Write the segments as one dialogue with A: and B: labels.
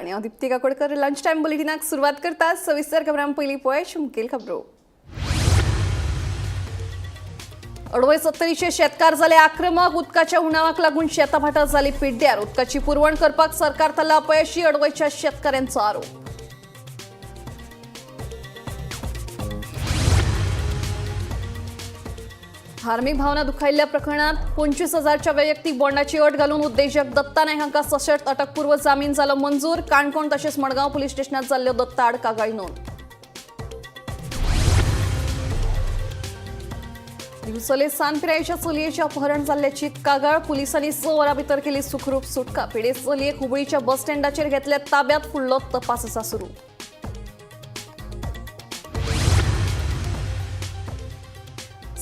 A: आनी हांव Dipti Kakodkar. Lunch time बुलेटिनाक सुरवात करता. सविस्तर खबरां पयलीं पळय मुखेल खबरो. अडवय सत्तरीचे शेतकार जाले आक्रमक. उदकाच्या उणावाक लागून शेताभाटां जाली पिड्ड्यार. उदकाची पुरवण करपाक सरकार थारला अपयशी, अडवयच्या शेतकऱ्यांचो आरोप. धार्मिक भावना दुखायल्ल्या प्रकरणात 25,000च्या वैयक्तिक बॉन्डाची अट घालून उद्देजक दत्ता नायक हांकां सशर्त अटकपूर्व जामीन जालो मंजूर. काणकोण तशेंच मडगांव पुलीस स्टेशनात जाल्ल्यो दत्ता आड कागाळी नोंद. दिवचले सान पिरायेच्या चलयेचें अपहरण जाल्ल्याची कागाळ. पुलिसांनी 6 वरां भितर केली सुखरूप सुटका. पिडेस्त चलयेक हुबळीच्या बस स्टँडाचेर घेतल्या ताब्यात. फुडलो तपास आसा सुरू.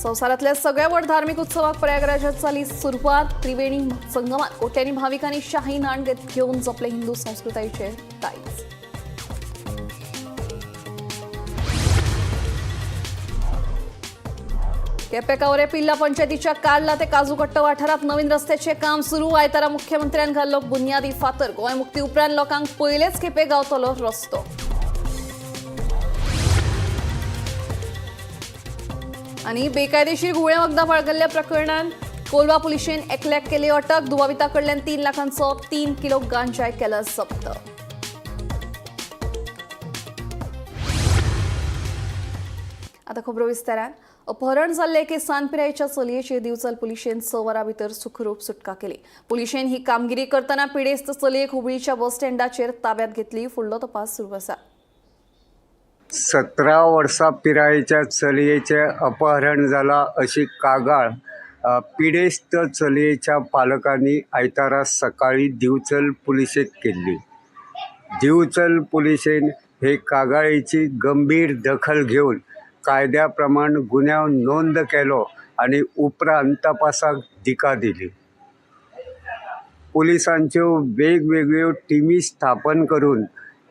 A: संवसारांतल्या सगळ्या व्हड धार्मिक उत्सवाक प्रयागराजात जाली सुरवात. त्रिवेणी संगमात कोट्यांनी भाविकांनी शाही न्हाण घेवन जपले हिंदू संस्कृतायेचे दायज. केपें कावरे पिल्ला पंचायतीच्या कार्ला ते काजूकट्ट वाठारात नवीन रस्त्याचे काम सुरू. आयतारा मुख्यमंत्र्यान घाल्लो बुन्यादी फातर. गोंय मुक्ती उपरांत लोकांक पयलेच खेपे गावतलो रस्तो. आनी बेकायदेशीर घुंवळे वखदां पाळगल्ल्या प्रकरणात कोलवा पुलिशेन एकल्याक केली अटक. दुबाविता कडल्यान 3 लाखांचो 3 किलो गांजाय केला जप्त. आता खबरो विस्तारान. अपहरण जाल्ले एके सान पिरायेच्या चलयेची दिवचल पुलिशेन 6 वरां भितर सुखरूप सुटका केली. पुलिशेन ही कामगिरी करतना पिडेस्त चलयेक हुबळीच्या बस स्टँडाचेर ताब्यात घेतली. फुडलो तपास सुरू आसा.
B: 17 वर्सां पिरायेच्या चलयेचें अपहरण जाला अशी कागाळ पिडेस्त चलयेच्या पालकांनी आयतारा सकाळीं दिवचल पुलिशेक केल्ली. दिवचल पुलिशेन हे कागाळीची गंभीर दखल घेवन कायद्या प्रमाण गुन्यांव नोंद केलो आनी उपरांत तपासाक दिका दिली. पुलिसांच्यो वेगवेगळ्यो टिमी स्थापन करून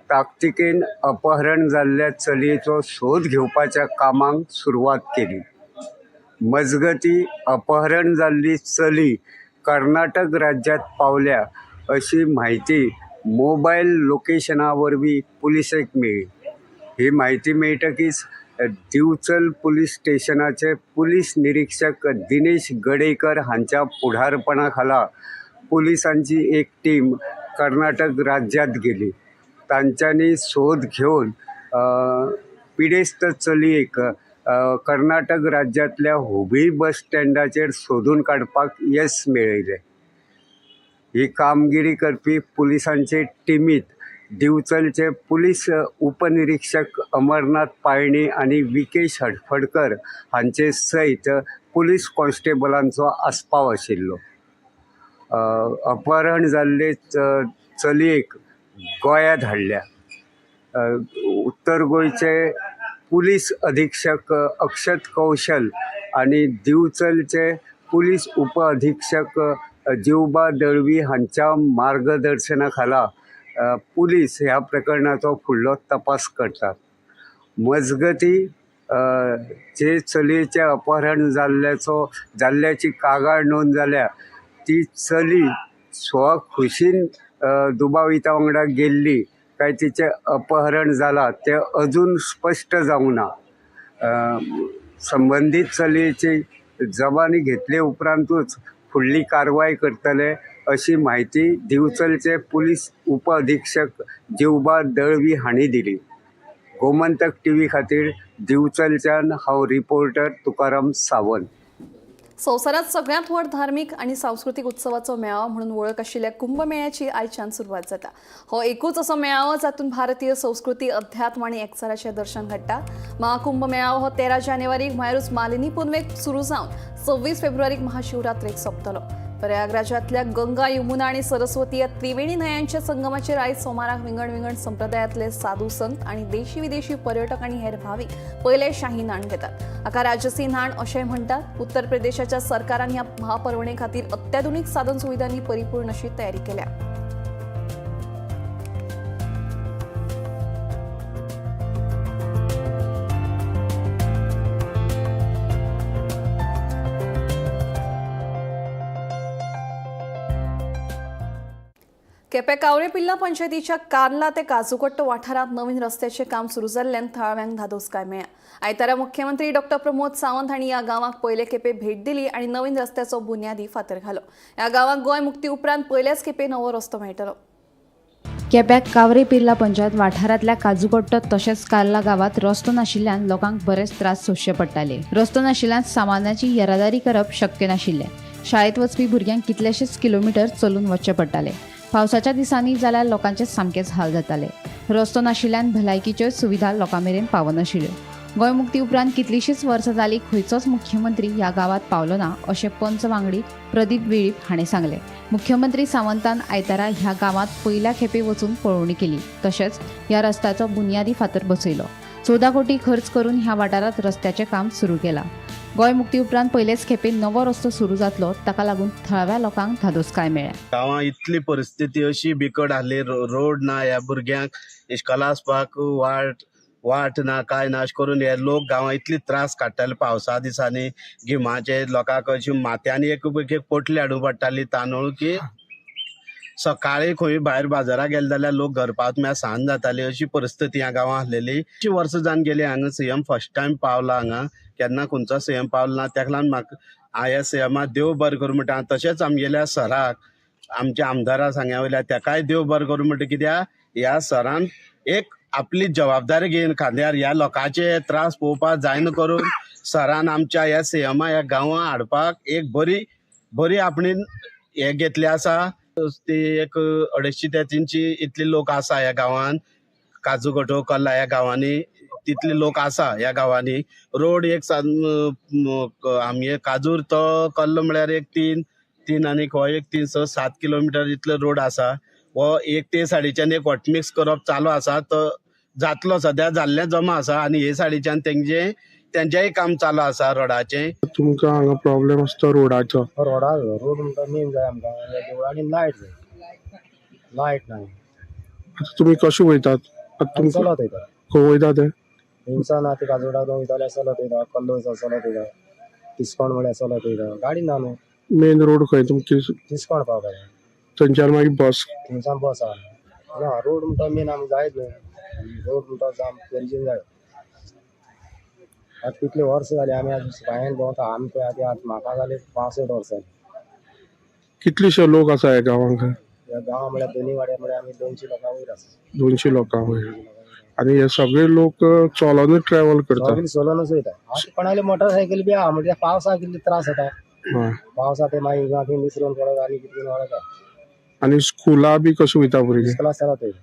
B: ताकतिकेन अपहरण जाल्ल्या चलयेचो सोद घेवपाच्या कामाक सुरवात केली. मजगती अपहरण जाल्ली चली कर्नाटक राज्यांत पावल्या अशी म्हायती मोबायल लोकेशना वरवीं पुलिसेक मेळ्ळी. ही म्हायती मेळटकीच दिवचल पुलीस स्टेशनाचे पुलीस निरिक्षक दिनेश गडेकर हांच्या फुडारपणा खाला पुलिसांची एक टीम कर्नाटक राज्यांत गेली. तांच्यांनी सोद घेवन पिडेस्त चलयेक कर्नाटक राज्यांतल्या हुबळी बस स्टँडाचेर सोदून काडपाक येस मेळयलें. ही कामगिरी करपी पुलिसांचे टिमीत दिवचलचे पुलीस उपनिरिक्षक अमरनाथ पाळणी आनी विकेश हडफडकर हांचे सयत पुलीस कॉन्स्टेबलांचो आस्पाव आशिल्लो. अपहरण जाल्ले चलयेक गोंयांत हाडल्या. उत्तर गोंयचे पुलीस अधिक्षक अक्षत कौशल आनी दिवचलचे पुलीस उप अधिक्षक जिवबा दळवी हांच्या मार्गदर्शना खाला पुलीस ह्या प्रकरणाचो फुडलो तपास करतात. मजगती जे चलयेचें अपहरण जाल्ल्याची कागाळ नोंद जाल्या ती चली स्वखुशीन दुबाविता वांगडा गेल्ली काय तिचें अपहरण जालां तें अजून स्पश्ट जावंक ना. संबंदीत चलयेची जबानी घेतले उपरांतूच फुडली कारवाय करतले अशी म्हायती दिवचलचे पुलीस उप अधिक्षक जिवबा दळवी हांणी दिली. गोमंतक टीव्ही खातीर दिवचलच्यान हांव रिपोर्टर तुकाराम सावंत.
A: संवसारात सगळ्यांत व्हड धार्मिक आनी सांस्कृतीक उत्सवाचो मेळावो म्हणून वळख आशिल्ल्या कुंभमेळ्याची आयच्यान सुरवात जाता. हो एकूच असो मेळावो जातून भारतीय संस्कृती, अध्यात्म आनी एकचाराचें दर्शन घडटा. महाकुंभ मेळावो हो 13 जानेवारीक म्हळ्यारूच मालिनी पुनवेक सुरू जावन 26 फेब्रुवारीक महाशिवरात्रेक सोंपतलो. प्रयागराजांतल्या गंगा, यमुना आनी सरस्वती ह्या त्रिवेणी न्हंयांच्या संगमाचेर आयज सोमाराक विंगड विंगड संप्रदायांतले साधू संत आनी देशी विदेशी पर्यटक आनी हेर भावीक पयले शाही न्हाण घेतात. हाका राजसी न्हाण अशेंय म्हणटात. उत्तर प्रदेशाच्या सरकारान ह्या महापर्वणे खातीर अत्याधुनीक साधन सुविधांनी परिपूर्ण अशी तयारी केल्या. केपें कावरे पिल्ला पंचायतीच्या कार्ला ते काजुकट्ट वाठारांत नवीन रस्त्याचें काम सुरू जाल्ल्यान थळाव्यांक धादोसकाय मेळ्ळ्या. आयतारा मुख्यमंत्री डॉक्टर प्रमोद सावंत हांणी ह्या गांवाक पयले खेपे भेट दिली आनी नवीन रस्त्याचो बुन्यादी फातर घालो. ह्या गांवाक गोंय मुक्ती उपरांत पयल्याच खेपे नवो रस्तो मेळटलो.
C: केप्याक कावरे पिर्ला पंचायत वाठारांतल्या काजुकट्टो तशेंच कार्ला गांवांत रस्तो नाशिल्ल्यान लोकांक बरेच त्रास सोंसचे पडटाले. रस्तो नाशिल्ल्यान सामानाची येरादारी करप शक्य नाशिल्लें. शाळेंत वचपी भुरग्यांक कितलेशेच किलोमिटर चलून वचचें पडटालें. पावसाच्या दिसांनी जाल्यार लोकांचे सामकेच हाल जाताले. रस्तो नाशिल्ल्यान भलायकीच्यो सुविधा लोकां मेरेन पावनाशिल्ल्यो. गोंय मुक्ती उपरांत कितलींशींच वर्सां जालीं खंयचोच मुख्यमंत्री ह्या गांवांत पावलो ना अशें पंच वांगडी प्रदीप वेळीप हाणें सांगलें. मुख्यमंत्री सावंतान आयतारा ह्या गांवांत पयल्या खेपे वचून पळोवणी केली तशेंच ह्या रस्त्याचो बुन्यादी फातर बसयलो. 14 कोटी खर्च करून ह्या वाठारांत रस्त्याचें काम सुरू केलां. गोंय मुक्ती उपरांत पयलेच खेपे नवो रस्तो सुरू जातलो ताका लागून थळाव्या लोकांक धादोसकाय मेळ्ळ्या.
D: गांवां इतली परिस्थिती अशी बिकट आहली, रोड ना, ह्या भुरग्यांक इश्कोला वचपाक वाट ना, कांय ना. अशें करून हे लोक गांवां इतली त्रास काडटाले. पावसा दिसांनी गिमाचे लोकांक अशी माथ्यान एक एक पोटली हाडूंक पडटाली तांदूळ की सकाळी खंय भायर बाजाराक गेले जाल्यार लोक घर पावत म्हळ्यार सांज जाताली. अशी परिस्थिती ह्या गांवां आसलेली. अशी वर्सां जावन गेली हांगा सीएम फर्स्ट टायम पावला. हांगा केन्ना खंयचो सीएम पावलो ना. तेका लागून म्हाका ह्या सीएमाक देव बरें करूं म्हणटा. तशेंच आमगेल्या सराक, आमच्या आमदारा सांग्या वयल्या तेकाय देव बरें करूं म्हणटा. कित्याक ह्या सरान एक आपली जबाबदारी घेवन खांद्यार ह्या लोकांचे त्रास पळोवपाक जायना करून सरान आमच्या ह्या सीएमा ह्या गांवां हाडपाक एक बरी बरी आपणी हें घेतली आसा. ती एक 250 ते 300 इतले लोक आसा ह्या गांवान. काजुगटो कल्ला ह्या गांवांनी तितले लोक आसा. ह्या गांवांनी रोड एक आमगे काजूर तो कल्लो म्हळ्यार एक तीन तीन आनी हो एक 3 6 7 किलोमिटर इतलो रोड आसा. हो एक ते सायडीच्यान एक हॉटमिक्स करप चालू आसा, तो जातलो. सद्या जाल्लें जमा आसा आनी हे सायडीच्यान तेंचेय काम चालू आसा रोडाचें.
E: तुमकां हांगा प्रॉब्लेम आसता रोडाचो?
F: रोडाचो, रोड म्हणटा मेन जाय आमकां. देवळांनी लायट जाय, लायट ना.
E: आतां तुमी कशें वयतात आतां? तुमकां
F: चलत वयता.
E: खंय वयता ते?
F: हिंसा ना, ते काजोडा वयता जाल्यार चलत वयता, कल्लो वयता चलत वयता, तिस्कोण म्हळ्यार चलत वयता. गाडी ना न्हू.
E: मेन रोड खंय तुमची?
F: तिस्कोण पावता.
E: थंयच्यान मागीर बस?
F: थंयच्यान बस आहा ना. रोड म्हणटा मेन आमकां जायच न्हू. रोड म्हणटा जाम गरजेन जाय. आतां कितले वर्सां जाली आमी आतां बांयन भोंवता. आमी पळय आतां म्हाका जाले 65 वर्सां.
E: कितलेशे लोक आसा ह्या गांवांक?
F: ह्या गांव म्हळ्यार दोनी वाड्यार म्हळ्यार आमी 200 लोकां वयर आसा.
E: 200 लोकां वयर. आनी हे सगळे लोक चलोनूच ट्रॅव्हल करतात?
F: सगळे चलोनूच वयता. आतां कोणाले मोटरसायकल बी आहा म्हणजे पावसाक कितले त्रास जाता. पावसा ते मागीर थंय निसरून पडत आनी कितें पडत.
E: आनी स्कुला बी कशें वयता भुरगीं?
F: इस्कोला चलत वयता,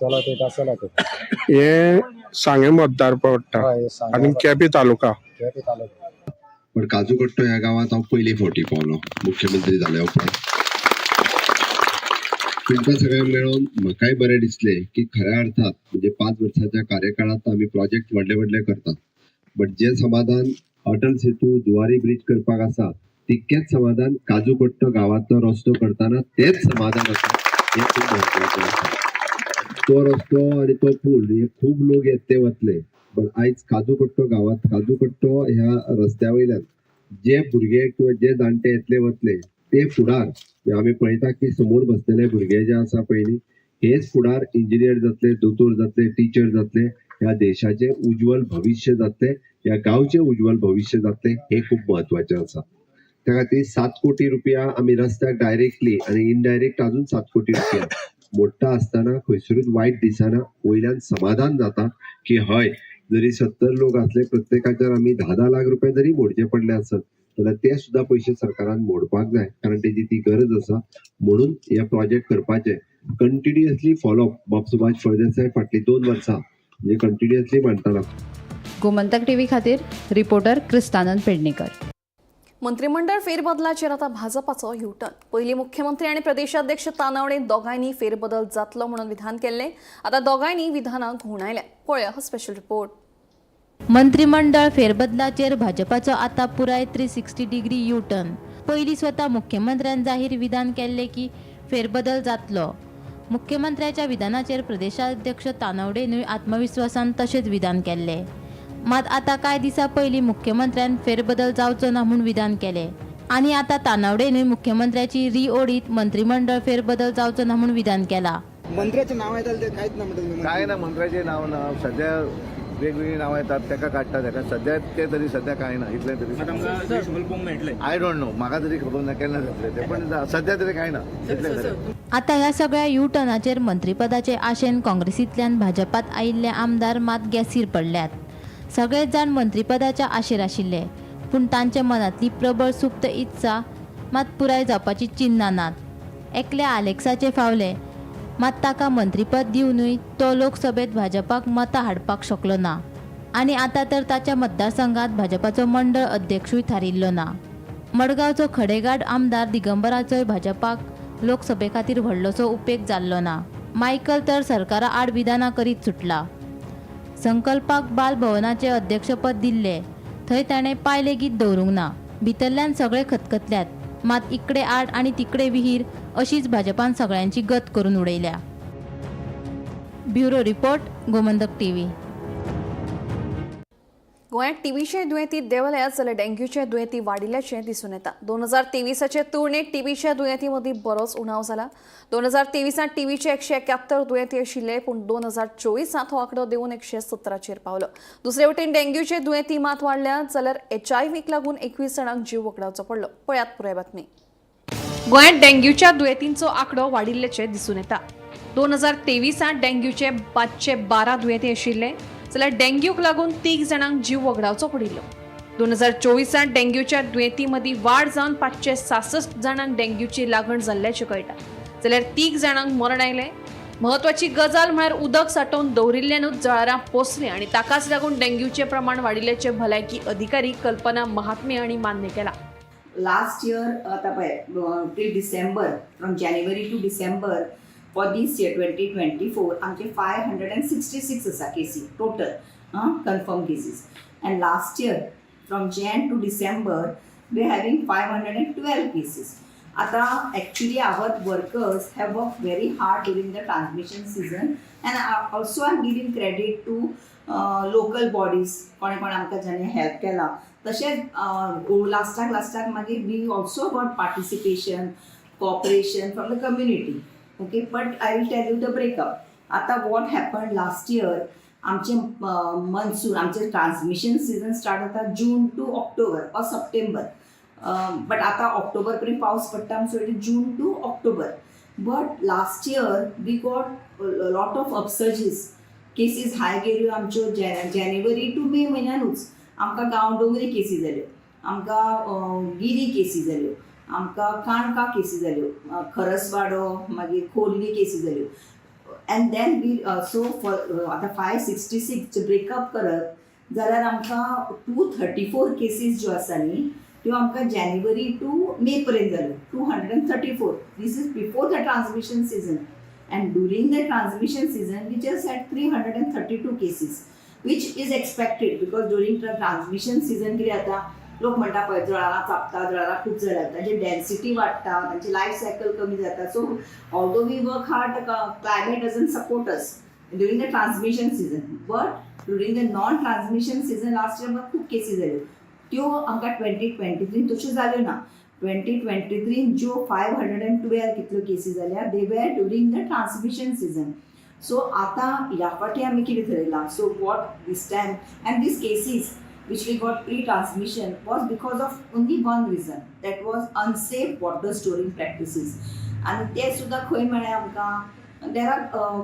F: चलत वयता, चलत वयता.
E: हे सांगें मतदार पडटा आनी केपें तालुका.
F: केपें तालुका.
G: पण काजूकट्टो ह्या गांवांत हांव पयले फावटी पावलो मुख्यमंत्री जाल्या उपरांत. तुमकां सगळ्यांक मेळोन म्हाकाय बरें दिसलें की खऱ्या अर्थात म्हणजे 5 वर्साच्या कार्यकाळांत आमी प्रोजेक्ट व्हडले व्हडले करतात, बट जे समाधान अटल सेतू, जुवारी ब्रिज करपाक आसा तितकेंच समाधान काजूकट्टो गांवांतलो रस्तो करतना तेच समाधान आसा. हें खूब म्हत्वाचें आसा. तो रस्तो आनी तो पूल हे खूब लोक येतले वतले, बट आयज काजूकट्टो गांवांत काजूकट्टो ह्या रस्त्या वयल्यान जे भुरगे किंवा जे जाणटे येतले वतले ते फुडार आमी पळयता की समोर बसलेले भुरगे जे आसा पयलीं हेच फुडार इंजिनियर जातले, दोतोर जातले, टिचर जातले, ह्या देशाचें उज्ज्वल भविश्य जातलें, ह्या गांवचें उज्ज्वल भविश्य जातलें. हें खूब म्हत्वाचें आसा. त्या खातीर 7 कोटी रुपया आमी रस्त्याक डायरेक्टली आनी इनडायरेक्ट अजून 7 कोटी रुपया मोडटा आसतना खंयसरूच वायट दिसना. वयल्यान समाधान जाता की हय, जरी 70 लोक आसले प्रत्येकाच्यान आमी 10-10 लाख रुपया जरी मोडचे पडले आसत जाल्यार ते सुद्दां पयशे सरकारान मोडपाक जाय, कारण तेजी ती गरज आसा. म्हणून हे प्रोजेक्ट करपाचे कंटिन्युअसली फॉलोअप बाब सुभाष फळदेसाय फाटली 2 वर्सां म्हणजे कंटिन्युअसली मांडटालो.
C: गोमंतक टीव्ही खातीर रिपोर्टर क्रिस्तानंद पेडणेकर.
A: मंत्रिमंडळ फेरबदलाचेर आतां भाजपाचो युटर्न. पयलीं मुख्यमंत्री आनी प्रदेशाध्यक्ष तानावडे दोगांयनी फेरबदल जातलो म्हणून विधान केल्लें. आतां दोगांयनी विधानां घुंवडायल्या. पळया हो स्पेशल रिपोर्ट.
H: मंत्रिमंडळ फेरबदलाचेर भाजपाचो आतां पुराय 360 डिग्री युटर्न. पयलीं स्वता मुख्यमंत्र्यान जाहीर विधान केल्लें की फेरबदल जातलो. मुख्यमंत्र्याच्या विधानाचेर प्रदेशाध्यक्ष तानावडेनूय आत्मविस्वासान तशेंच विधान केल्लें. मात आतां कांय दिसां पयलीं मुख्यमंत्र्यान फेरबदल जावचो ना म्हूण विधान केलें. आनी आतां तानावडेनूय मुख्यमंत्र्याची री ओडीत मंत्रीमंडळ फेरबदल जावचो ना म्हूण विधान केला.
I: मंत्र्याचें नांव येतालें तें कांयच ना म्हणटा तुमी.
J: काय ना, मंत्र्याचें नांव ना. सध्या वेगवेगळीं नांवां येतात, ताका काडटा ताका. सध्या ते तरी सध्या काय ना, इतलें तरी. I don't know, म्हाका तरी खबर ना केन्ना जातलें तें, पण सध्या तरी काय ना, इतलें तरी.
H: आतां ह्या सगळ्या यू टर्नाचेर मंत्रीपदाचे आशेन काँग्रेसींतल्यान भाजपात आयिल्ले आमदार मात गॅसीर पडल्यात. सगळेच जाण मंत्रीपदाच्या आशेर आशिल्ले, पूण तांच्या मनांतली प्रबळ सुप्त इत्सा मात पुराय जावपाची चिन्नां नात. एकल्या आलेक्साचे फावले मात ताका मंत्रीपद दिवनूय तो लोकसभेत भाजपाक मतां हाडपाक शकलो ना आनी आतां तर ताच्या मतदारसंघात भाजपाचो मंडळ अध्यक्षूय थारिल्लो ना. मडगांवचो खडेगांठ आमदार दिगंबराचोय भाजपाक लोकसभे खातीर व्हडलोसो उपेग जाल्लो ना. मायकल तर सरकारा आड विधानां करीत सुटला. संकल्पाक बाल भवनाचे अध्यक्षपद दिल्लें थंय ताणें पांय लेगीत दवरूंक ना. भितरल्यान सगळे खतखतल्यात, मात इकडे आड आनी तिकडे विहीर अशीच भाजपान सगळ्यांची गत करून उडयल्या. Bureau report, Gomantak TV.
A: गोंयांत टीबीचे दुयेंती देंवल्यात जाल्यार डेंग्यूचे दुयेंती वाडिल्ल्याचें दिसून येता. 2023चे तुळनेत टीबीच्या दुयेंती मदीं बरोच उणाव जाला. 2023त टीबीचे 171 दुयेंती आशिल्ले, पूण 2024त हो आंकडो देंवून 117चेर पावलो. दुसरे वटेन डेंग्यूचे दुयेंती मात वाडल्यात, जाल्यार एचआयव्हीक लागून 21 जाणांक जीव वगडावचो पडलो. पळयात पुराय बातमी. गोंयांत डेंग्यूच्या दुयेंतींचो आंकडो वाडिल्ल्याचें दिसून येता. 2023त डेंग्यूचे 512 दुयेंती आशिल्ले, जाल्यार डेंग्यूक लागून 3 जाणांक जीव वगडावचो पडिल्लो. 2024त डेंग्यूच्या दुयेंती मदीं वाड जावन 566 जाणांक डेंग्यूची लागण जाल्ल्याचें कळटा, जाल्यार 3 जाणांक मरण आयलें. म्हत्वाची गजाल म्हळ्यार उदक सांठोवन दवरिल्ल्यानूच जळारां पोसलीं आनी ताकाच लागून डेंग्यूचें प्रमाण वाडिल्ल्याचें भलायकी अधिकारी कल्पना महात्मे हांणी मान्य केलां.
K: लास्ट इयर आतां पळय till December, from January to December for this year 2024 आमचे 566 आसा केसी total confirm cases, and last year from Jan to December we having 512 cases. आतां actually our workers have work very hard during the transmission season, and also I am giving credit to local bodies, कोणें कोणें आमकां जाणें help केलां. तशेंच लास्टाक लास्टाक मागीर we also got participation, cooperation from the community, okay. But I will tell you the breakup. आतां what happen last year, आमचे मनसून, आमचे ट्रान्समिशन सिजन स्टार्ट जाता June to October or September, but आतां ऑक्टोबर पर्यंत पावस पडटा, so it is June to October. But last year we got lot of upsurges, cases high गेल्यो आमच्यो जानेवारी टू मे म्हयन्यानूच. आमकां गांवडोंगरी केसी जाल्यो, आमकां गिरी केसी जाल्यो, आमकां काणका केसी जाल्यो, खरसवाडो, मागीर खोर्ली केसी जाल्यो. And then we so for आतां 566 ब्रेकअप करत जाल्यार आमकां 234 केसीस ज्यो आसा न्ही त्यो आमकां जानेवारी टू मे पर्यंत जाल्यो, 234. This is before the transmission season, and during the transmission season we just had 332 cases, which is expected because during the transmission season कितें जाता, लोक म्हणटा पळय जळारां चाबता, जळारां खूब जाल्यात, तांची डेन्सिटी वाडटा, तांची लायफ सायकल कमी जाता. So although we work hard, climate doesn't support us during the transmission season, but during the non transmission season last year म्हाका खूब केसी जाल्यो, त्यो आमकां 2023 तश्यो जाल्यो ना. 2023 ज्यो 512 कितल्यो केसी जाल्या, they were during the transmission season. So आतां ह्या फावटी आमी कितें थरयलां, so what this time and these cases which we got pre-transmission was because of only one reason, that was unsafe water storing practices. आनी ते सुद्दां खंय मेळ्ळे आमकां, there are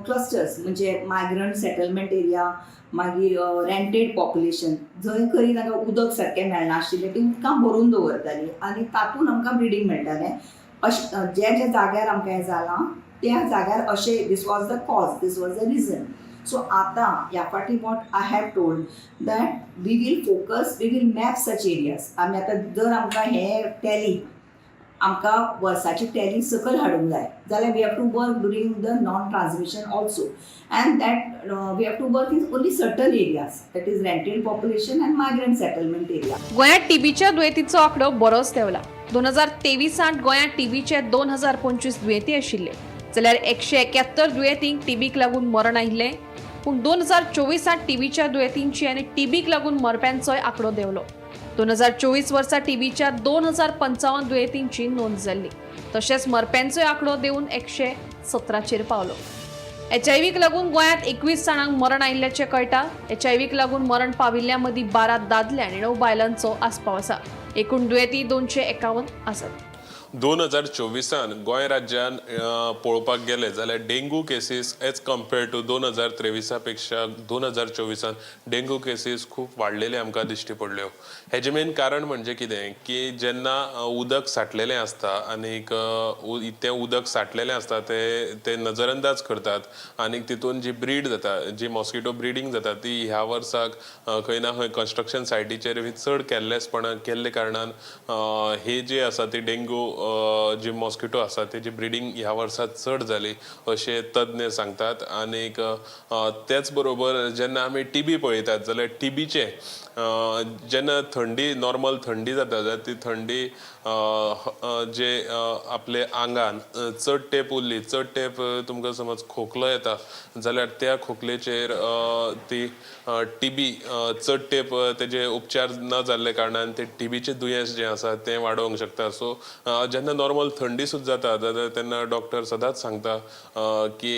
K: clusters, म्हणजे मायग्रंट सेटलमेंट एरिया, मागीर रेंटेड पॉप्युलेशन, जंय खरी तांकां उदक सारकें मेळनाशिल्लें, ती उदकां भरून दवरतालीं आनी तातूंत आमकां ब्रिडींग मेळटालें. अशें जे जे जाग्यार आमकां हें जालां त्या जाग्यार अशें, this was the cause, this was the reason. So आतां ह्या फावटी what I have told that we will focus, we will map such areas. आमी आतां जर आमकां हें टॅली, आमकां वर्साची टॅली सकयल हाडूंक जाय जाल्यार we have to work during the non transmission also, and that we have to work in only certain areas, that is rented population and migrant settlement area.
A: गोंयांत टीबीच्या दुयेंतीचो आंकडो बरोच देंवला. 2023त गोंयांत टीबीचे 2025 दुयेंती आशिल्ले, जाल्यार 171 दुयेंतींक टीबीक लागून मरण आयिल्लें. पूण 2024त टीबीच्या दुयेंतींची आनी टीबीक लागून मरप्यांचोय आंकडो देंवलो. 2024 वर्सा टीबीच्या 2055 दुयेंतींची नोंद जाल्ली. तशेंच मरप्यांचोय आंकडो देंवून 117चेर पावलो. एचआयव्हीक लागून गोंयांत 21 जाणांक मरण आयिल्ल्याचें कळटा. एचआयव्हीक लागून मरण पाविल्ल्या मदीं 12 दादले आनी 9 बायलांचो आस्पाव आसा. एकूण दुयेंती 251 आसात.
L: 2024आन गोंय राज्यान पळोवपाक गेले जाल्यार dengue cases as compared to 2023आ पेक्षा 2024आन डेंगू केसीस खूब वाडलेले आमकां दिश्टी पडल्यो. हेजें मेन कारण म्हणजे कितें की जेन्ना उदक साठलेलें आसता आनीक तें उदक साठलेलें आसता, ते ते नजरअंदाज करतात आनीक तितून जी ब्रीड जाता, जी मॉस्किटो ब्रिडींग जाता, ती ह्या वर्साक खंय ना खंय कन्स्ट्रक्शन सायटीचेर बी चड कॅरलेसपणां केल्ले कारणान ही जी आसा ती डेंगू जी मॉस्किटो आसा तेजी ब्रिडींग ह्या वर्सा चड जाली अशें तज्ञ सांगतात. आनीक तेच बरोबर जेन्ना आमी टिबी पळयतात जाल्यार टिबीचे जेन्ना थंडी, नॉर्मल थंडी जाता जाल्यार ती थंडी जे आपले आंगान चड तेंप उरली, चड तेंप तुमकां समज खोकलो येता जाल्यार त्या खोकलेचेर ती टिबी चड तेंप तेजे उपचार न जाल्ले कारणान ते टिबीचें दुयेंस जें आसा तें वाडोवंक शकता. सो जेन्ना नॉर्मल थंडी सुद्दां जाता जाल्यार तेन्ना डॉक्टर सदांच सांगता की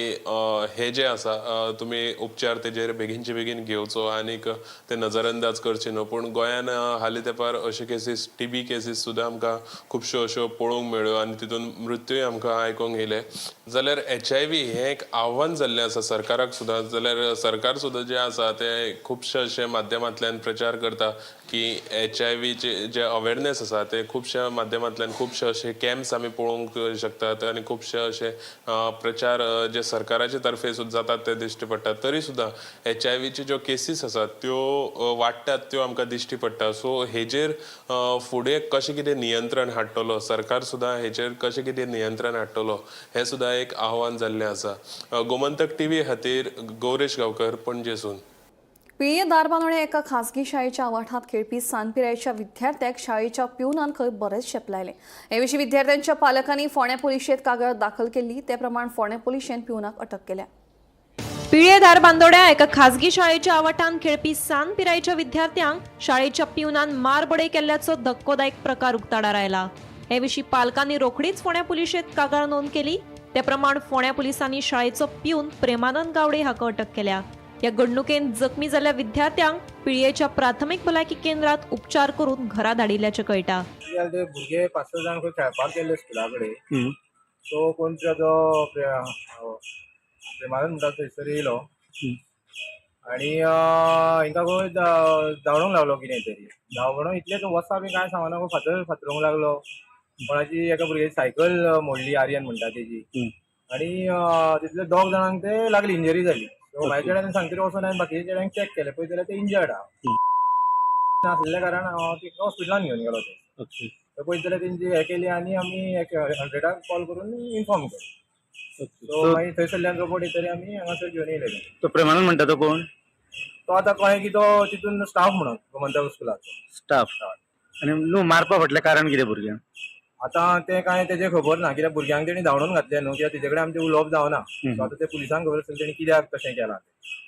L: हे जे आसा तुमी उपचार तेजेर बेगीनचे बेगीन घेवचो आनीक ते नजरअंदाज करचे न्हू. पूण गोंयान हालीं तेंपार अशे केसीस, टिबी केसीस सुद्दां आमकां खुबश्यो अश्यो पळोवंक मेळ्ळ्यो आनी तितून मृत्यूय आमकां आयकूंक येयले. जाल्यार एचआयव्ही हें एक आव्हान जाल्लें आसा सरकाराक सुद्दां. जाल्यार सरकार सुद्दां जें आसा तें खुबशे अशे माध्यमांतल्यान प्रचार करता की एचआयव्हीचे जे अवेरनेस आसा ते खुबश्या माध्यमांतल्यान, खुबशे अशे कॅम्प्स आमी पळोवंक शकतात आनी खुबशे अशे प्रचार जे सरकाराचे तर्फे सुद्दां जातात ते दिश्टी पडटात. तरी सुद्दां एचआयव्हीच्यो ज्यो केसीस आसात त्यो वाडटात त्यो आमकां दिश्टी पडटा. सो हेजेर फुडें कशें कितें नियंत्रण हाडटलो सरकार सुद्दां, हेजेर कशें कितें नियंत्रण हाडटलो हें सुद्दां एक आव्हान जाल्लें आसा. गोमंतक टीव्ही खातीर गौरेश गांवकर, पणजेसून.
A: पिळये धारबांदोडे एका खासगी शाळेच्या आवाठांत खेळपी सान पिरायेच्या विद्यार्थ्याक शाळेच्या प्युनान खंय बरेच शेपलायले. हे विशीं विद्यार्थ्यांच्या पालकांनी फोंड्या पुलिशेंत कागाळ दाखल केल्ली. ते प्रमाण फोंड्या पुलिशेन प्युनाक अटक केल्या.
M: पिळये धारबांदोड्या एका खाजगी शाळेच्या आवाठांत खेळपी सान पिरायेच्या विद्यार्थ्यांक शाळेच्या प्युनान मारबडय केल्ल्याचो धक्कोदायक प्रकार उक्ताडार आयला. हे विशीं पालकांनी रोखडीच फोंड्या पुलिशेंत कागाळ नोंद केली. ते प्रमाण फोंड्या पुलिसांनी शाळेचो प्यून प्रेमानंद गावडे हाका अटक केल्या. ह्या घडणुकेन जखमी जाल्ल्या विद्यार्थ्यांक पिळयेच्या प्राथमीक भलायकी केंद्रात उपचार करून घरा धाडिल्ल्याचें कळटा.
N: ते भुरगे पांच स जाण खंय खेळपाक गेल्ले स्कुला कडेन. सो कोण तो प्रेमानंद म्हणटा थंयसर येयलो आनी हिंका खंय धांवडोवंक लागलो कितें तरी. धांवडोवन इतलें वचता बी कांय सांगना, फातर फातरूंक लागलो. कोणाची एका भुरग्याची सायकल मोडली, आर्यन म्हणटा तेजी. आनी तितले दोग जाणांक ते लागली, इंजरी जाली. सो म्हाज्या चेड्यान सांगतरी वचोन हांवें बाकीच्या चेड्यांक चॅक केलें, पळयत जाल्यार ते इंजर्ड आहा. नासलेल्या कारणान हांव तेका हॉस्पिटलान घेवन गेलो. ते पळयत जाल्यार तेंची हें केली आनी आमी 100 कॉल करून इन्फॉर्म केलें. सो मागीर थंयसरल्यान रोबोट येतरी आमी हांगासर घेवन येयले.
O: तो प्रेमानंद म्हणटा तो कोण?
N: तो आतां कळ्ळें की तो तितून स्टाफ म्हणून गोमंतक स्कुलाचो.
O: स्टाफ. आनी न्हू, मारपा फाटलें कारण कितें भुरग्यांक?
N: आतां तें कांय तेजें खबर ना, कित्याक भुरग्यांक तेणी धांवडोवन घातलें न्हू, कित्याक तेजे कडेन आमचें उलोवप जावना. सो आतां ते पुलिसांक खबर आसतलें तेणी कित्याक तशें केलां.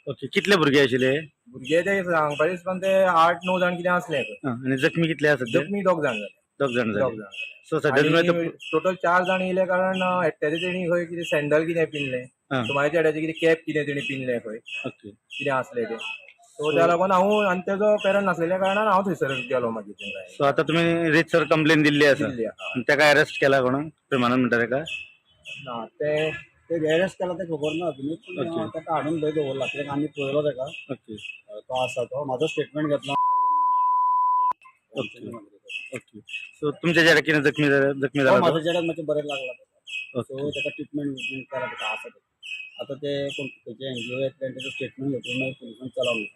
O: ओके, कितले भुरगे आशिल्ले?
N: भुरगे ते सांगपाचें हिसपान ते 8-9 जाण कितें आसले.
O: आनी जखमी कितले आसा सद्या?
N: जखमी दोग जाण जाले.
O: दोग जाण
N: दोग
O: जाले.
N: जाण.
O: सो सद्या तुमी
N: टोटल चार जाण येयले, कारण एकट्याचे तेणी खंय कितें सँडल कितें पिनलें, सो म्हाज्या चेड्याचें कितें कॅप कितें तेणी पिनलें खंय कितें आसलें तें. सो त्या लागून हांव आनी तेजो पेरंट नासलेल्या कारणान हांव थंयसर गेलो मागीर तेंकां.
O: सो आतां तुमी रितसर कंप्लेन दिल्ली आसा?
N: दिल्ली आसा.
O: आनी ताका अरेस्ट केला कोणाक, प्रेमानंद म्हणटा ताका?
N: ना, ते
F: ते अरेस्ट केला ते खबर ना अजुनूय, पूण ताका हाडून थंय दवरला, कित्याक आमी पळयलो ताका. तो आसा, तो म्हाजो स्टेटमेंट घेतला.
O: ओके ओके सो तुमच्या चेड्याक कितें जखमी जाले, जखमी
F: हो,
O: जाला?
F: म्हाज्या चेड्याक मातशें बरें लागला ताका. सो ताका ट्रिटमेंट विटमेंट केला, ताका आसा ते. आतां ते कोण खंयचे एनजीओ येतले आनी तेजो स्टेटमेंट घेतले, मागीर पुलिसान चला म्हणून.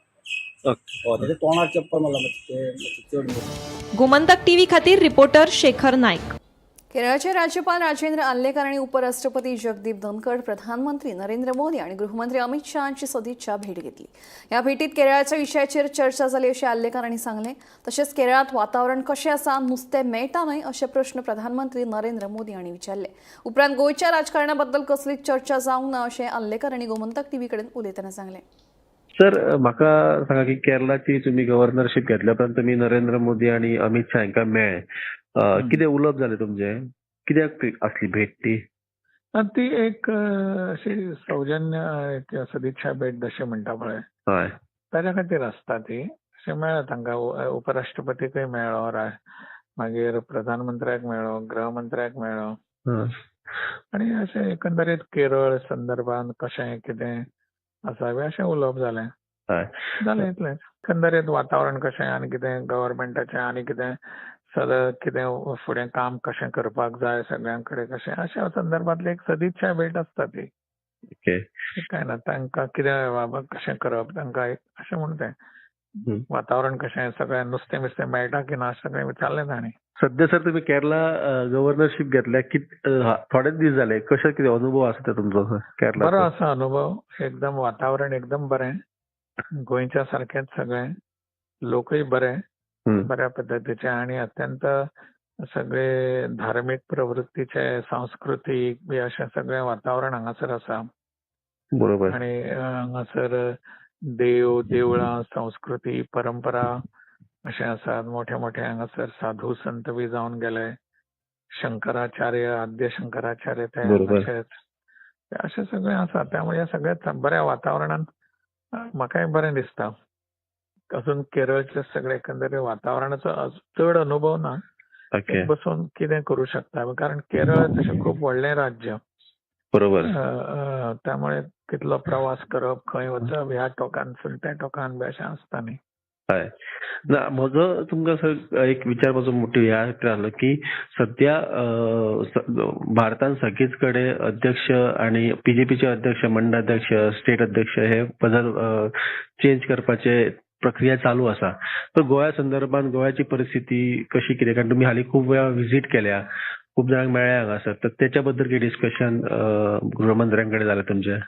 F: हय, तेच्या तोंडार चप्पल मारला मातशें, ते मातशें चड.
M: गोमंतक टीव्ही खातीर रिपोर्टर शेखर नायक.
A: केरळचे राज्यपाल राजेंद्र आर्लेकर आणि उपराष्ट्रपती जगदीप धनखड, प्रधानमंत्री नरेंद्र मोदी आणि गृहमंत्री अमित शहा यांची सदिच्छा भेट घेतली. या भेटीत केरळाच्या विशयाचेर चर्चा जाली अशें आर्लेकर हांणी सांगलें. तशेंच केरळांत वातावरण कशें आसा, नुस्तें मेळटा न्हय, अशे प्रश्न प्रधानमंत्री नरेंद्र मोदी हांणी विचारले. उपरांत गोंयच्या राजकारणाबद्दल कसलीच चर्चा जावंक ना अशें आर्लेकर हांणी गोमंतक टीव्ही कडेन उलयतना सांगलें.
P: सर, म्हाका सांगा की केरलाची तुमी गव्हर्नरशीप घेतल्या उपरांत तुमी नरेंद्र मोदी आनी अमित शाह हांकां मेळ्ळे. कितें उलोवप जालें तुमचें? कित्याक आसली भेट ती?
Q: ती एक अशी सौजन्य सदिच्छा भेट जशें म्हणटा पळय,
P: हय,
Q: ताच्या खातीर आसता ती. अशें मेळ्ळो तांकां, उपराष्ट्रपतीकय मेळ्ळो, मागीर प्रधानमंत्र्याक मेळ्ळो, गृहमंत्र्याक मेळ्ळो. आनी अशें एकंदरीत केरळ संदर्भान कशें कितें आसा अशें उलोवप जालें. जालें इतलेंच. एकंदरीत वातावरण कशें आनी कितें गव्हर्मेंटाचें आनी कितें सगळं कितें फुडें काम कशें करपाक जाय सगळ्यां कडेन कशें, अशा संदर्भांतली एक सदिच्छा भेट आसता ती. काय ना, तांकां कितें बाबा कशें करप तांकां एक अशें म्हूण तें वातावरण कशें सगळें नुस्तें बिस्तें मेळटा की ना सगळें विचारलें तांणी.
P: सध्या सर तुम्ही केरला गव्हर्नरशीप घेतल्या थोडेच दीस झाले, कशें कितें अनुभव आसा ते तुमचो केरला?
Q: बरो आसा अनुभव, एकदम वातावरण एकदम बरें, गोंयच्या सारकेंच सगळें, लोकय बरे, बऱ्या पद्दतीचे आनी अत्यंत सगळे धार्मीक प्रवृत्तीचे, सांस्कृतीक बी अशें सगळें वातावरण हांगासर आसा.
P: बरोबर.
Q: आनी हांगासर देव, देवळां, संस्कृती, परंपरा अशें आसात. मोठे मोठे हांगासर साधू संत बी जावन गेले, शंकराचार्य, आद्य शंकराचार्य ते अशेंच अशें सगळें आसा. त्यामुळे सगळ्यात बऱ्या वातावरणान म्हाकाय बरें दिसता. अजून केरळचे सगळे एकंदरीत वातावरणाचो चड अनुभव ना, बसून कितें करू शकता, कारण केरळ तशें खूब व्हडलें राज्य.
P: बरोबर.
Q: त्यामुळे कितलो प्रवास करप, खंय वचप, ह्या टोकानसून त्या टोकान बी अशें आसता न्ही.
P: हय ना, म्हजो तुमकां सर एक विचारपाचो मोटिव ह्या खातीर आसलो की सध्या भारतान सगळीच कडेन अध्यक्ष आनी बीजेपीचे अध्यक्ष, मंडळाध्यक्ष, स्टेट अध्यक्ष हे बदल चेंज करपाचे प्रक्रिया चालू आसा. तर गोंया संदर्भात गोंयाची परिस्थिती कशी कितें, कारण तुमी हालीं खूब वेळा विजीट केल्या, खूब जाणांक मेळ्ळे हांगासर, तर तेच्या बद्दल कितें डिस्कशन गृहमंत्र्यां कडेन जालें तुमचें?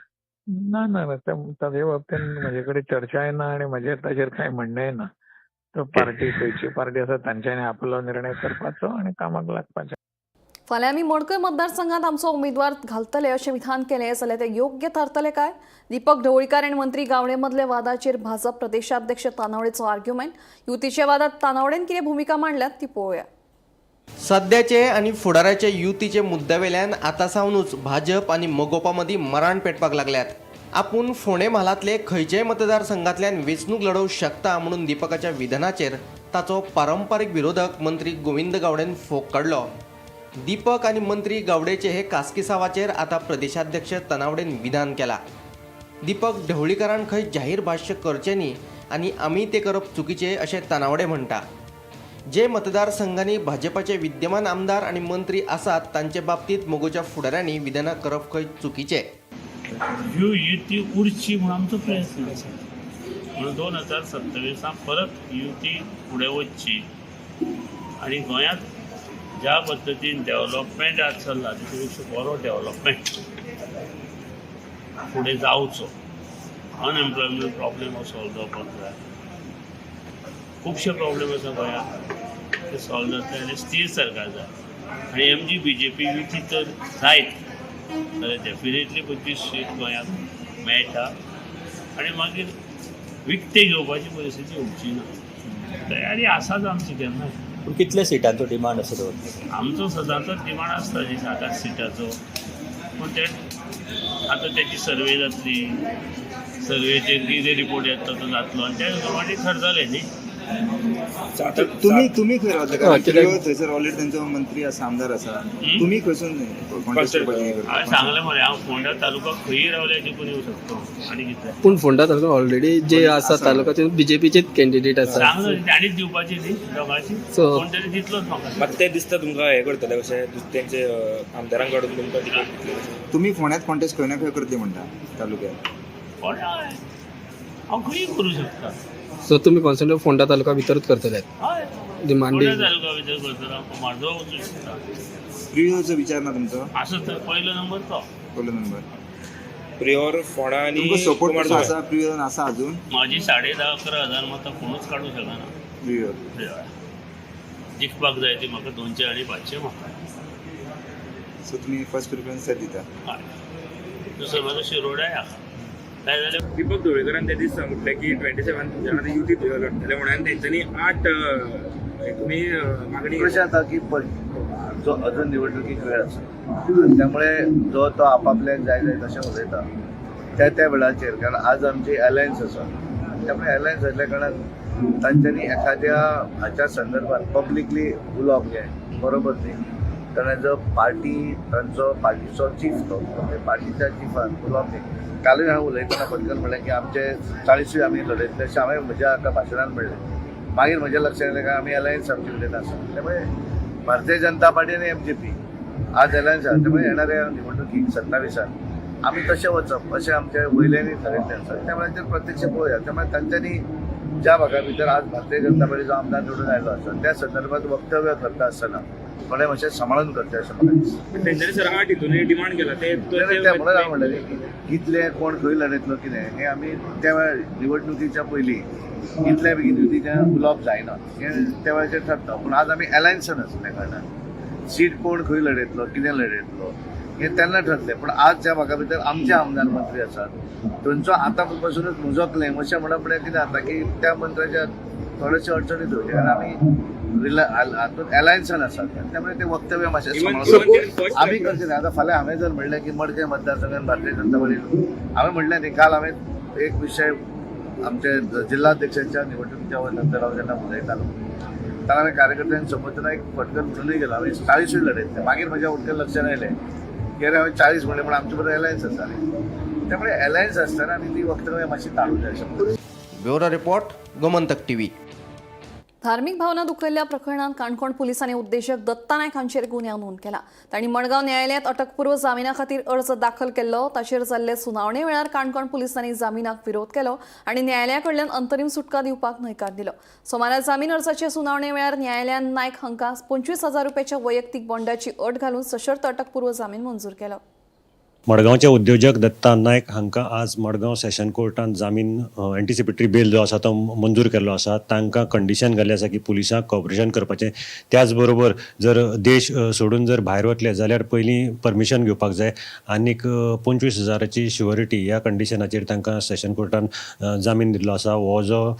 Q: ना ना, ताजे बाबतीन म्हजे कडेन चर्चाय ना आनी म्हजें ताजेर कांय म्हणणेंय ना. तो पार्टी खंयची पार्टी आसा तांच्यांनी आपलो निर्णय करपाचो आनी कामाक लागपाचें.
A: फाल्यां आमी मडकय मतदारसंघात आमचो उमेदवार घालतले अशें विधान केलें जाल्यार तें योग्य थारतलें काय? दीपक ढवळीकार आनी मंत्री गावडे मदल्या वादाचेर भाजप प्रदेशाध्यक्ष तानावडेचो आर्ग्युमेंट. युतीच्या वादात तानावडेन कितें भुमिका मांडल्यात ती पळोवया.
R: सद्याचे आनी फुडाराचे युतीचे मुद्द्यावेल्यान आतां सावनूच भाजप आनी मगोपा मदीं मराण पेटपाक लागल्यात. आपूण फोंडें म्हालांतले खंयच्याय मतदारसंघांतल्यान वेंचणूक लढोवंक शकता म्हणून दीपकाच्या विधानाचेर ताचो पारंपारीक विरोधक मंत्री गोविंद गावडेन फोग काडलो. दीपक आनी मंत्री गावडेचे हे कासकिसावाचेर आतां प्रदेशाध्यक्ष तनावडेन विधान केलां. दीपक ढवळीकारान खंय जाहीर भाश्य करचें न्ही आनी आमी तें करप चुकीचें अशें तनावडे म्हणटा. जे मतदारसंघांनी भाजपाचे विद्यमान आमदार आनी मंत्री आसात तांचे बाबतींत मगोच्या फुडाऱ्यांनी विधानां करप खंय चुकीचें.
S: ह्यो युती उरची म्हूण आमचो प्रयत्न आसा. म्हणून 2027 परत युती फुडें वचची आनी गोंयांत ज्या पद्दतीन डेव्हलपमेंट आज चल्ला तेचे पेक्षा बरो डेव्हलपमेंट फुडें जावचो. अनएम्प्लॉयमेंट प्रॉब्लेम हो सॉल्व जावपाक जाय. खुबशे प्रॉब्लेम आसा गोंयांत ते सॉल्व जातले आनी स्थीर सरकार जाय. आनी MG BJP युती तर जायत जाल्यार डेफिनेटली 25 सीट गोंयांत मेळटा आनी मागीर विकते घेवपाची परिस्थिती येवची ना. तयारी आसाच आमची केन्ना.
F: पूण कितल्या सिटांचो डिमांड आसा दवरतले?
S: आमचो सदांचोच डिमांड आसता न्ही 7-8 सिटाचो. पूण ते आतां तेची सर्वे जातली, सर्वेचेर कितें रिपोर्ट येता तो जातलो आनी त्या प्रमाणे थरतलें न्ही.
I: तुम्ही तुम्ही खंय रावतले? कारण थंयसर ऑलरेडी तांचो मंत्री आसा, आमदार आसा, तुम्ही खंयसून कॉन्टेस्ट करपाचें?
S: हांवें सांगलें मरे, हांव फोंडा तालुका खंयी रावल्यार जिखून येवं शकतो. आनी कितें?
T: पूण फोंडा तालुका ऑलरेडी जे आसा तालुका ते बीजेपीचेच कॅन्डिडेट आसा.
S: सांगलें ताणीच दिवपाची न्ही दोगांची, कोण तरी दितलोच म्हाका.
U: मात ते दिसता तुमकां हें करतले कशें तेंचे आमदारांक काडून तुमकां तिकेट दितले कशें?
I: तुम्ही फोंड्यांत कॉन्टेस्ट खंय ना खंय करतले म्हणटा तालुक्यात?
S: फोंड्या हांव खंयी करूं शकता.
T: सो तुम्ही कॉन्सन्ट्रेट फोंडा तालुका भितरूच करतले?
S: हय,
T: डिमांडी
S: फोंडा तालुका भितर करतलो. हांव म्हार्दोळ वचूं शकता.
I: प्रियोरचो विचार ना तुमचो?
S: आसा तर पयलो नंबर तो.
I: पयलो नंबर
U: प्रियोर फोंडा आनी
I: तुमकां सपोर्ट कसो आसा? प्रियोर आसा अजून?
S: म्हाजी 10,500-11,000 हजार मतां कोणूच काडूंक शकना.
I: प्रियोर
S: जिखपाक जाय ती म्हाका 200 आनी 500 मतां.
I: सो तुमी फर्स्ट प्रिफरन्स दिता?
S: हय. दुसरो म्हाजो शिरोड्याय आसा. जाय जाल्यार
U: दीपक ढवळीकरान त्या दीस म्हटलें की 27 आतां युती लढटले म्हणून आनी तेंच्यांनी 8 तुमी मागणी
J: कशें जाता की जो अजून निवडणुकीक वेळ आसा त्यामुळे जो तो आपापल्याक जाय जाय तशें उलयता त्या त्या वेळाचेर, कारण आज आमची अलायन्स आसा त्यामुळे अलायन्स जाल्ल्या कारणान तांच्यांनी एखाद्या हाच्या संदर्भात पब्लिकली उलोवप हें बरोबर न्ही, कारण एज अ पार्टी तांचो पार्टीचो चीफ तो पार्टीच्या चिफान उलोवप न्ही. कालूय हांवें उलयतना पटकन म्हणलें की आमचे 40 आमी लढयतले अशें हांवें म्हज्या एका भाशणान म्हणलें. मागीर म्हज्या लक्षात येयलें काय आमी अलायन्स आमचे कडेन आसा, त्यामुळे भारतीय जनता पार्टी आनी MGP आज अलायन्स आसा, त्यामुळे येणाऱ्या निवडणुकीक 27 आमी तशें वचप अशें आमच्या वयल्यांनी थारायल्लें आसा. त्यामुळे तांचेर प्रत्यक्ष पळोवया. त्यामुळे तांच्यांनी ज्या भागा भितर आज भारतीय जनता पार्टीचो आमदार निवडून आयलो आसा त्या संदर्भात वक्तव्य करता आसतना थोडें मातशें सांबाळून करचें अशें म्हाका दिसता.
U: तेंच्यांनी सर 8 हितून डिमांड केला ते
J: म्हणून हांव म्हणलें की कितले कोण खंय लढयतलो कितें हें आमी त्या वेळार निवडणुकीच्या पयलीं इतल्या बेगीन युतीचें उलोवप जायना हें त्या वेळाचेर थारता. पूण आज आमी अलायन्सान आसल्या कारणान सीट कोण खंय लढयतलो कितें लढयतलो हें तेन्ना ठरलें. पूण आज ज्या भागा भितर आमचे आमदार मंत्री आसात थंयचो आतां पासुनूच म्हजो क्लेम अशें म्हणप म्हळ्यार कितें जाता की त्या मंत्र्याच्या थोडेशे अडचणीत वयता, कारण आमी हातूंत अलायन्सान आसात, त्यामुळे ते वक्तव्य मातशें आमी करचें न्ही. आतां फाल्यां हांवें जर म्हणलें की मडकय मतदारसंघान भारतीय जनता पार्टी हांवें म्हणलें न्ही, काल हांवें एक विशय आमचे जिल्हाध्यक्षांच्या निवडणुकीच्या नंतर हांव जेन्ना उलयतालो तेन्ना हांवें कार्यकर्त्यांक समोर एक फटकन म्हणूनय गेलो हांवें 40 लढयतले. मागीर म्हज्या उडक्या लक्षात आयलें की अरे हांवें 40 म्हणलें पण आमचे बरोबर अलायन्स आसा न्ही, त्यामुळे अलायन्स आसतना आमी ती वक्तव्य मातशी टाळूं जाय अशें.
R: Bureau report, Gomantak TV.
A: धार्मिक भावना दुखयल्ल्या प्रकरणात काणकोण पोलिसांनी उद्देजक दत्ता नायक हांचेर गुन्यांव नोंद केला. तांणी मडगांव न्यायालयांत अटकपूर्व जामिना खातीर अर्ज दाखल केल्लो. ताचेर जाल्ले सुनावणे वेळार काणकोण पोलिसांनी जामिनाक विरोध केलो आनी न्यायालया कडल्यान अंतरीम सुटका दिवपाक न्हयकार दिलो. सोमारा जामीन अर्जाचे सुनावणे वेळार न्यायालयान नायक हांकां 25,000 रुपयाच्या वैयक्तीक बॉन्डाची अट घालून सशर्त अटकपूर्व जामीन मंजूर केलो.
B: मडगांवचे उद्योजक दत्ता नायक हांकां आज मडगांव सेशन कोर्टान जामीन एंटिसिपेटरी बेल जो आसा तो मंजूर केल्लो आसा. तांकां कंडिशन घाल्लें आसा की पुलिसांक कॉपरेशन करपाचें, त्याच बरोबर जर देश सोडून जर भायर वतले जाल्यार पयलीं परमिशन घेवपाक जाय आनीक 25,000ची शुअरिटी ह्या कंडिशनाचेर तांकां सेशन कोर्टान जामीन दिल्लो आसा. हो जो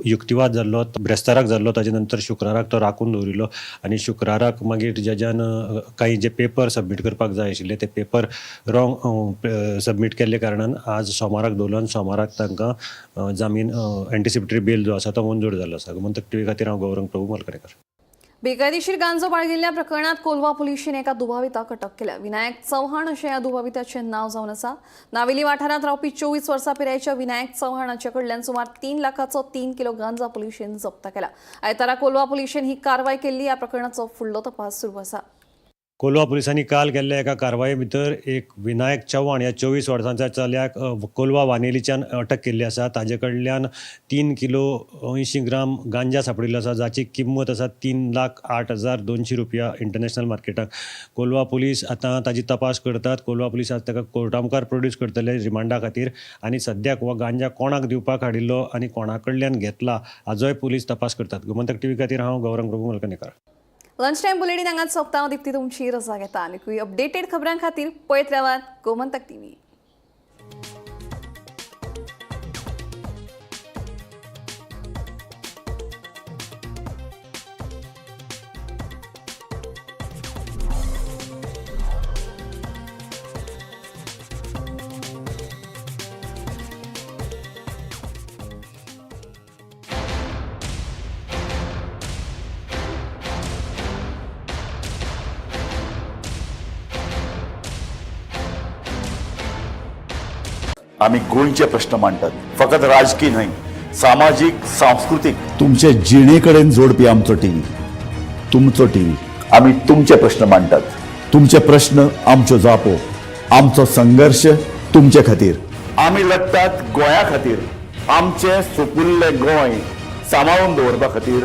B: युक्तिवाद जाल्लो ब्रेस्ताराक जाल्लो, ताजे नंतर शुक्राराक तो राखून दवरिल्लो आनी शुक्राराक मागीर जजान कांय जे पेपर सबमीट करपाक जाय आशिल्ले ते पेपर रॉंग सबमीट केल्ले कारणान आज सोमाराक दवरलो आनी सोमाराक तांकां जामीन एंटिसिपेटरी बेल जो आसा तो मंजूर जाल्लो आसा. गोमंतक टीव्ही खातीर हांव गौरंग प्रभू मलकरेकर.
A: बेकायदेशीर गांजो बाळगिल्ल्या प्रकरणात कोलवा पुलिशेन एका दुबाविताक अटक केल्या. विनायक चव्हाण अशें ह्या दुबाविताचें नांव जावन आसा. नावेली वाठारांत रावपी 24 वर्सां पिरायेच्या विनायक चव्हाण हाचे कडल्यान सुमार 3 लाखाचो 3 किलो गांजा पुलिशेन जप्त केला. आयतारा कोलवा पुलिशेन ही कारवाय केल्ली. ह्या प्रकरणाचो फुडलो तपास सुरू आसा.
B: कोलवा पुलिसांनी काल केल्ल्या एका कारवाये भितर एक विनायक चव्हाण ह्या 24 वर्सांच्या चल्याक कोलवा वानेलीच्यान अटक केल्ली आसा. ताजे कडल्यान 3 किलो 80 ग्राम गांजा सापडिल्लो आसा, जाची किंमत आसा 3,08,200 रुपया इंटरनॅशनल मार्केटाक. कोलवा पुलीस आतां ताजी तपास करतात. कोलवा पुलीस आज ताका कोर्टा मुखार प्रोड्यूस करतले रिमांडा खातीर आनी सद्याक हो गांजा कोणाक दिवपाक हाडिल्लो आनी कोणा कडल्यान घेतला हाजोय पुलीस तपास करतात. गोमंतक टीव्ही खातीर हांव Gaurang Prabhu Malkanekar.
A: Lunch time bulletin हांगाच सोंपता. हांव दीप्ती तुमची रजा घेता. आनीकूय अपडेटेड खबरां खातीर पळयत रावात गोमंतक टीव्ही.
V: आमी गोंयचे प्रश्न मांडटात, फकत राजकी न्हय, सामाजीक, सांस्कृतीक, तुमचे जिणे कडेन जोडपी आमचो टीव्ही, तुमचो टीव्ही. आमी तुमचे प्रश्न मांडटात, तुमचे प्रश्न आमच्यो जापो, आमचो संघर्श तुमचे खातीर. आमी लढटात गोंया खातीर, आमचें सुपुल्लें गोंय सांबाळून दवरपा खातीर.